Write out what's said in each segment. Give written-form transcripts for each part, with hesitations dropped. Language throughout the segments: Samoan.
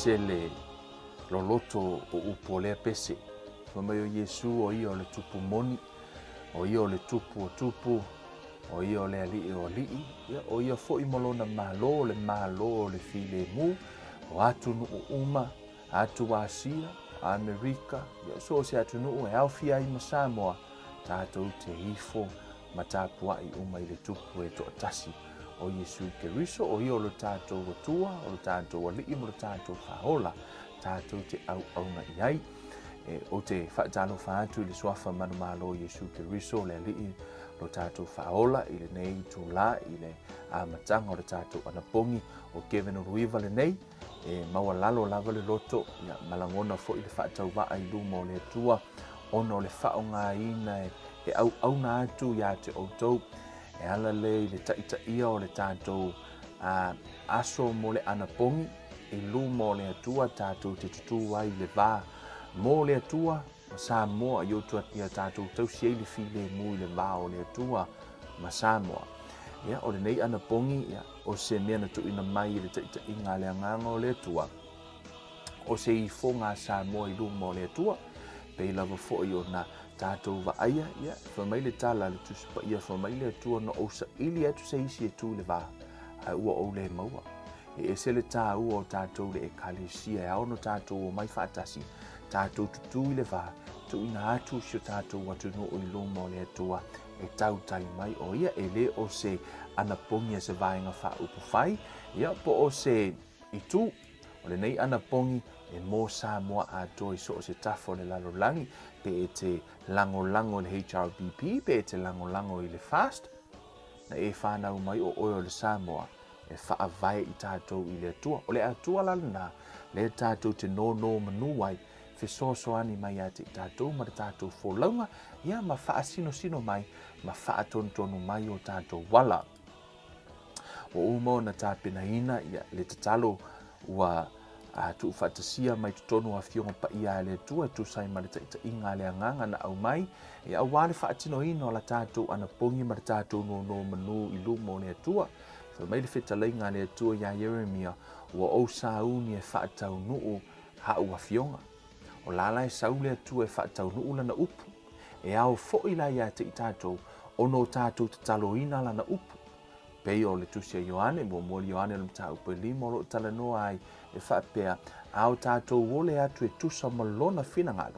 ese le loloto o upu o lea pese. Fai mai o Iesu o ia o le Tupu moni, o ia o le Tupu o tupu, o ia o le Alii o alii, ia, o ia foi ma lona Malo, o le Malo o le filemu, o atunuu uma, atu Asia, Amerika, ia, so o se atunuu e aofia ai ma Samoa, tatou te ifo ma tapuai uma i le Tupu e toatasi o Iesu Keriso, o ia o lo tatou Atua, o lo tatou Alii ma lo tatou Faaola, tatou te auauna i ai. E, ou te faatalofa atu i le suafa manumalo o Iesu Keriso, le Alii, lo tatou Faaola i lenei itulā i le amataga o le tatou anapogi o Kevin Uluiva lenei, e maualalo lava le loto, ia, ma lagona foi le faatauvaa i luma o le Atua, ona o le faaaogaina e, e auauna atu iā te outou, e ala lea i le taitaia o le tatou a, aso mo le anapogi i luma o le Atua tatou te tutū ai i le va mo le Atua ma Samoa i outou ia tatou tausi ai le filemu i le va o le Atua ma Samoa. Ia, o lenei anapogi, ia, o se mea na tuuina mai i le taitaiga a le Agaga o le Atua, o se ifoga a Samoa i luma o le Atua, pei lava foi ona tatou vaaia, ia, fai mai le tala a le Tusi Paia, fai mai le Atua, na ou saili atu se isi e tu i le va, ae ua ou le maua. E ese le tāua o tatou le Ekalesia e ao ona tatou omai faatasi, tatou tutū i le va, tuuina atu si o tatou atunuu i luma o le Atua e tautai mai o ia, e le o se anapogi a se vaega faaupufai, ia, po o se itu. O lenei anapogi e mo Samoa atoa i so o se tafa o le lalolagi, pe e te lagolago i le HRPP, pe e te lagolago i le FAST, na e fanau mai o oe o le Samoa, e faavae i tatou i le Atua. O le Atua la lena, lea tatou te nonomanu ai, fesoasoani mai ia te i tatou ma le tatou folauga, ia ma faasinosino mai, ma faatonutonu mai o tatou ala. Ua uma ona tapenaina ia le tatalo ua tuufaatasia mai totonu o Afioga Paia a le Atua e tusa ai ma le taitaiga a le Agaga na aumai, ia aua le faatinoina o la tatou anapogi ma le tatou nonomanu i luma o le Atua. Fai mai le fetalaiga a le Atua iā Ieremia, Ua ou sauni e faataunuu haʻu afioga. O la la e sau le Atua e faataunuu lana upu. E ao foi la iā te i tatou ona o tatou tataloina lana upu. Pei o le Tusi a Ioane, muamua le Ioane o le mataupu e lima o lo o talanoa ai e faapea, A o tatou ole atu e tusa ma lona finagalo,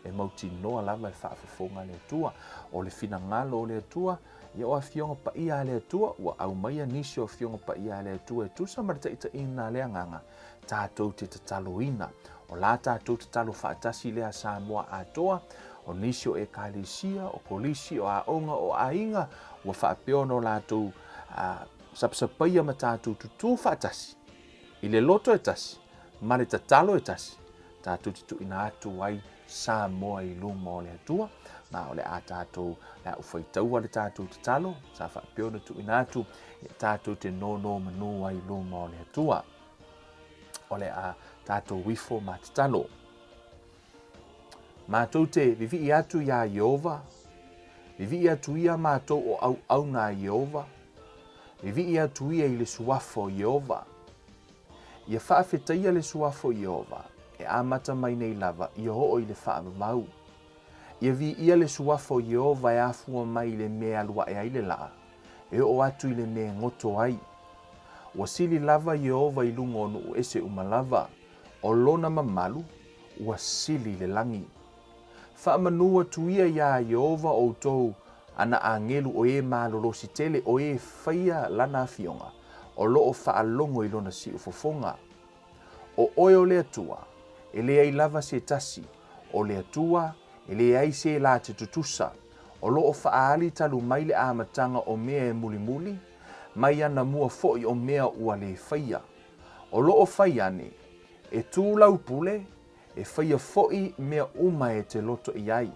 e mautinoa lava e faafofoga le Atua. O le finagalo o le Atua, ia o Afioga Paia a le Atua, ua aumaia nisi o Afioga Paia a le Atua e tusa ma le taitaiina a le Agaga, tatou te tataloina. O la tatou tatalo faatasi lea Samoa atoa, o nisi o Ekalesia, o Kolisi, o aoga, o aiga, ua faapea ona o latou sapasapaia ma tatou tutū faatasi i le loto e tasi ma le tatalo e tasi, tatou te tuuina atu ai Samoa i luma o le Atua, ma o le a tatou, le a ufaitaua le tatou tatalo, sa faapea ona tuuina atu, ia tatou te nonomanu ai i luma o le Atua. O le a tatou ifo ma tatalo. Matou te vivii atu iā Ieova, vivii atu ia matou o auauna a Ieova, vivii atu ia i le suafa o Ieova. Ia faafetaia le suafa o Ieova, e amata mai nei lava, ia oo i le faavavau. Ia viia le suafa o Ieova e afua mai i le mea e alu ae ai le lā, e oo atu i le mea e goto ai. Ua sili lava Ieova i luga o nuu ese uma lava, o lona mamalu ua sili i le lagi. Faamanu atu ia iā Ieova outou ana agelu o e malolosi tele o e faia lana afioga, o lo o faalogo i lona siufofoga. O oe o le Atua, e leai lava se tasi, o le Atua, e leai se la te tutusa, o lo o faaali talu mai le amataga o mea e mulimuli, mai ana mua foi o mea ua le faia. O lo o fai ane, e tu lau pule, E faia foi mea uma e te loto i ai.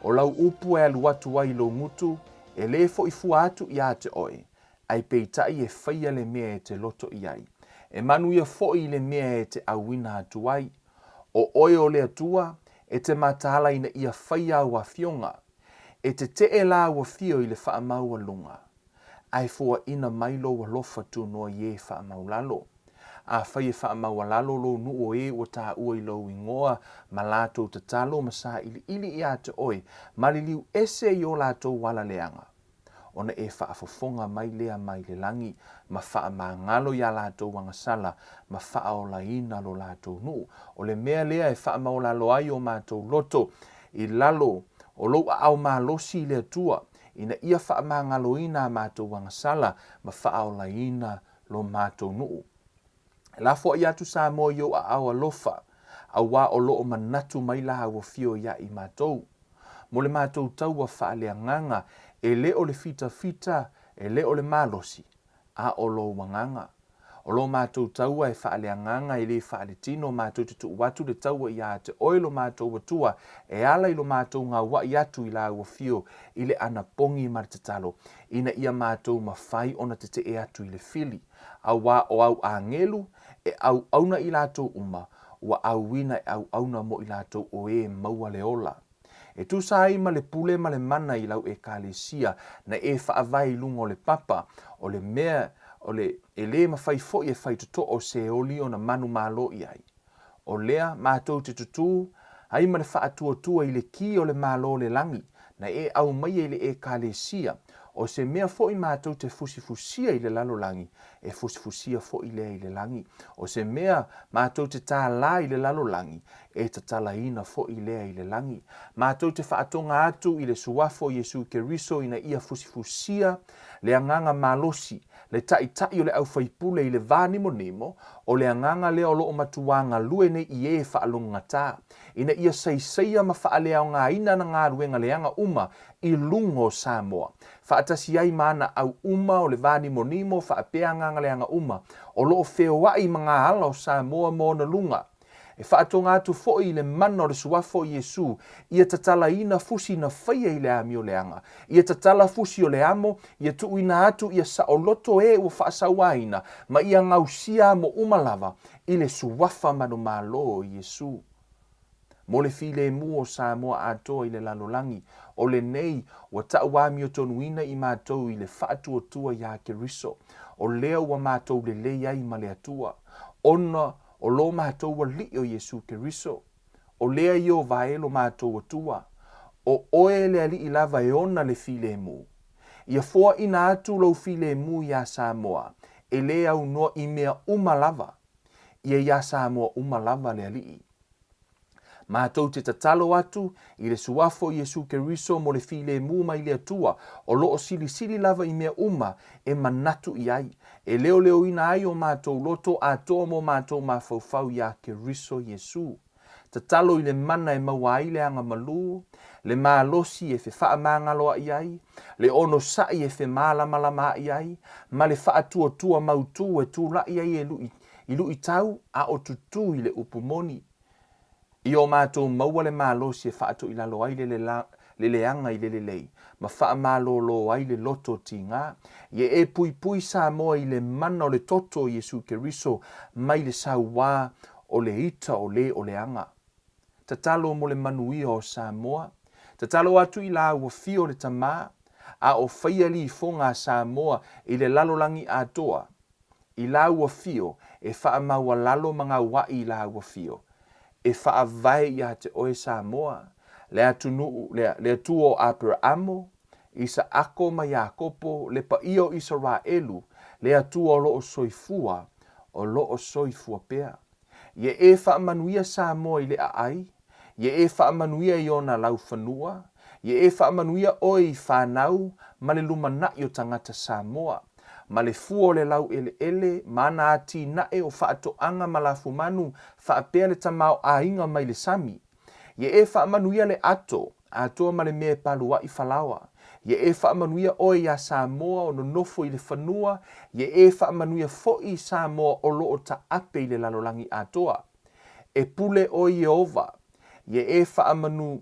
O lau upu e alu atu ai lou gutu, e lē foʻi fua atu iā te oe, ae peitai e faia le mea e te loto i ai. E manuia foi i le mea e te auina atu ai. O oe o le Atua, e te mataala ina ia faia au afioga. E tetee la ua fio i le faamaualuga, ae foaina mai lou alofa tunoa i e faamaulalo. Afai e faamaualalo lou nuu o e ua taua i lou igoa ma latou tatalo ma sailiili ia te oe, ma liliu ese i o latou ala leaga, ona e faafofoga mai lea mai le lagi ma faamagalo iā latou agasala ma faaolaina lo latou nuu. O le mea lea e faamaualalo ai o matou loto i lalo o lou aao malosi i le Atua, ina ia faamagaloina a matou agasala ma faaolaina lo matou nuu. E lafoai atu Samoa i ou aao alofa, auā o lo o manatu mai lāu afio ia i matou. Mo le matou taua faaleagaga, e le o le fitafita, e le o le malosi, a o lou agaga. O lo matou taua e faaleagaga e le faaletino, matou te tuu atu le taua ia te oe lo matou Atua e ala i lo matou gaua'i atu i lāu afio i le anapogi ma le tatalo, ina ia matou mafai ona tetee atu i le fili. Auā o au agelu e auauna i latou uma, ua auina e auauna mo i latou o e maua le ola. E tusa ai ma le pule ma le mana i lau Ekalesia na e faavae i luga o le papa, o le mea o le e lē mafai foi e faitotoa o Seoli ona manumalo i ai. O lea matou te tutū ai ma le faatuatua i le ki o le Malo o le lagi na e aumaia i le Ekalesia, o se mea foi matou te fusifusia i le lalolagi, e fusifusia foi lea i le lagi. O se mea matou te tālā i le lalolagi, e tatalaina foi lea i le lagi. Matou te faatoga atu i le Suafa o Iesu Keriso ina ia fusifusia le agaga malosi, le Taitai o le aufaipule i le va nimonimo, o le agaga lea o lo o matuā galue nei i e faalogogata, ina ia saisaia ma faaleaogaina ana galuega leaga uma i luga o Samoa, faatasi ai ma ana au uma o le va nimonimo faapea agaga leaga uma o lo o feoai ma ngā ala o Samoa ma ona luga. E faatoga atu foi i le mana o le Suafa o Iesu, ia tatalaina fusi na faia i le amio leaga, ia tatala fusi o le amo, ia tuuina atu ia saoloto e ua faasauaina, ma ia gausia amo uma lava i le Suafa manumalo o Iesu. Mo le filemu o Samoa atoa i le lalolagi, o lenei ua tauamiotonuina i matou i le faatuatua iā Keriso, o lea ua matou lelei ai ma le Atua, ona o lo matou Alii o Iesu Keriso, o lea Ieova e lo matou Atua, o oe le Alii lava e ona le filemu. Ia foaina atu lou filemu iā Samoa, e lē aunoa i mea uma lava. Ia iā Samoa uma lava le Alii. Matou te tatalo atu i le Suafa o Iesu Keriso mo le filemu mai le Atua, o lo o silisili lava i mea uma e manatu i ai, e leoleoina ai o matou loto atoa mo matou mafaufau iā Keriso Iesu. Tatalo i le mana e maua ai le aga malū, le malosi e fefaamagaloaʻi ai, le onosai e femālamalamaai ai, ma le faatuatua mautū e tulaʻi ai e luʻi i luitau a o tutū i le upu moni. I o matou maua le malosi e faatoilalo ai le le leaga i le lelei, ma faamalōlō ai le loto tigā. Ia e puipui Samoa i le mana o le toto o Iesu Keriso mai le sauā o le ita o lē o leaga. Tatalo mo le manuia o Samoa. Tatalo atu i lāua fio le Tamā, a o faia lifoga a Samoa i le lalolagi atoa. I lāua fio e faamaualalo ma gauaʻi i lāua fio, e faavae iā te oe Samoa, le atunuu, le, le Atua o Aperaamo, Isaako ma Iakopo, le paia o Isaraelu, le Atua o lo o soifua, o lo o soifua pea. Ia e faamanuia Samoa i le aai, Ia e faamanuia i ona laufanua, ia e faamanuia oe i fanau ma le lumanaʻi o tagata Samoa, ma le fua o le laueleele ma ana atinae o faatoaga ma lafumanu faapea le tamaoaiga mai le sami. Ia e faamanuia le ato, atoa ma le mea e paluaʻi falaoa. Ia e faamanuia oe iā Samoa o nonofo i le fanua, ia e faamanuia foi i Samoa o lo o taape i le lalolagi atoa. E pule ʻoe Ieova, ia e faamanu,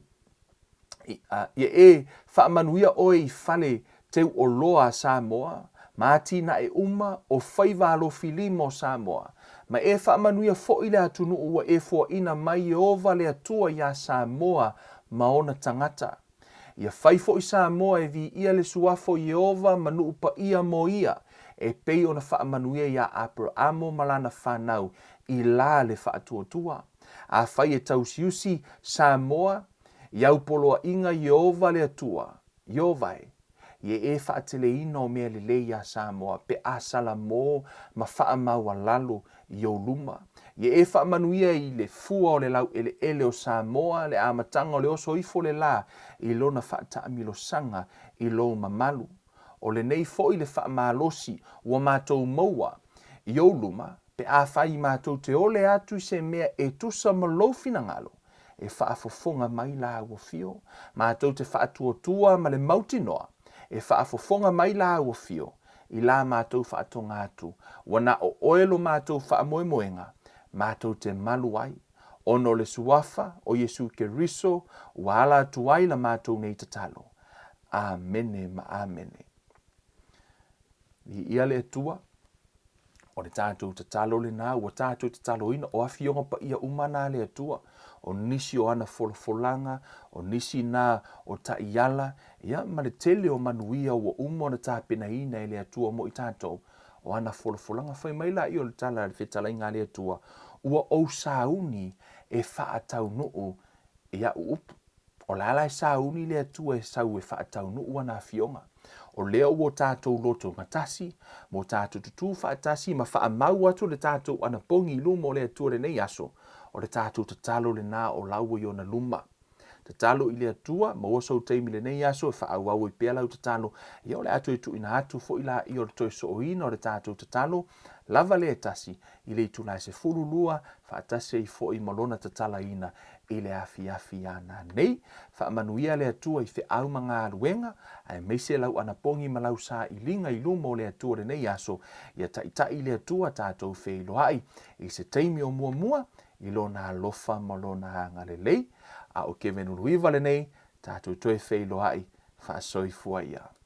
ia e faamanuia ʻoe i fale teuʻoloa a Samoa, ma atinae uma o faiva alofi lima o Samoa, ma e faamanuia foi le atunuu ua e foaʻina mai Ieova le Atua iā Samoa ma ona tagata. Ia fai foi Samoa e viia le suafa o Ieova ma nuu paia mo ia. e pei ona faamanuia iā Aperaamo ma lana fanau i la le faatuatua. Afai e tausiusi Samoa i au poloaiga Ieova le Atua, Ieova e, i e e faateleina o mea lelei iā Samoa pe a salamo ma faamaualalo i ou luma. I e e faamanuia i le fua o le laueleele o Samoa le amataga o le oso ifo le la i lona faataamilosaga i lou mamalu. O lenei foi le faamalosi ua matou maua i ou luma pe afai matou te ole atu i se mea e tusa ma lou finagalo, e faafofoga mai la ua fio. Matou te faatuatua ma le mautinoa, e faafofoga mai la ua fio i la matou faatoga atu, ua na o oe lo matou faamoemoega, matou te malu ai, ona o le Suafa o Iesu Keriso ua ala atu ai la matou nei tatalo. Amene ma amene. Viia le Atua, o le tatou tatalo lena ua tatou tataloina, o afioga paia uma na a le Atua, o nisi o ana folafolaga, o nisi na o taiala, ia ma le tele o manuia ua uma ona tapenaina e le Atua mo i tatou, o ana folafolaga. Fai mai laia o le tala a le fetalaiga a le Atua, ua ou sauni e faataunuu i a'u upu. O la la e sauni le Atua e sau e faataunuu ana afioga. O lea ua o tatou loto gatasi, ma o tatou tutū faatasi ma faamau atu le tatou anapogi i luma o le Atua i lenei aso, o le tatou tatalo lena o la ua i ona luma. Tatalo i le Atua, maua sou taimi i lenei aso e faaauau ai pea lau tatalo, ia o le a toe tuuina atu foi laia o le toe sooina o le tatou tatalo lava lea e tasi i le itula e 12, faatasi ai foi ma lona tatalaina i le afiafi a nanei. Faamanuia le Atua i feau ma galuega, aemaise lau anapogi ma lau sailiga i luma o le Atua lenei aso, ia taitai le Atua tatou feiloai i se taimi o muamua i Lona alofa ma Lona agalelei. A o Kevin Uluiva lenei, tatou toe feiloai, faasoifua ia.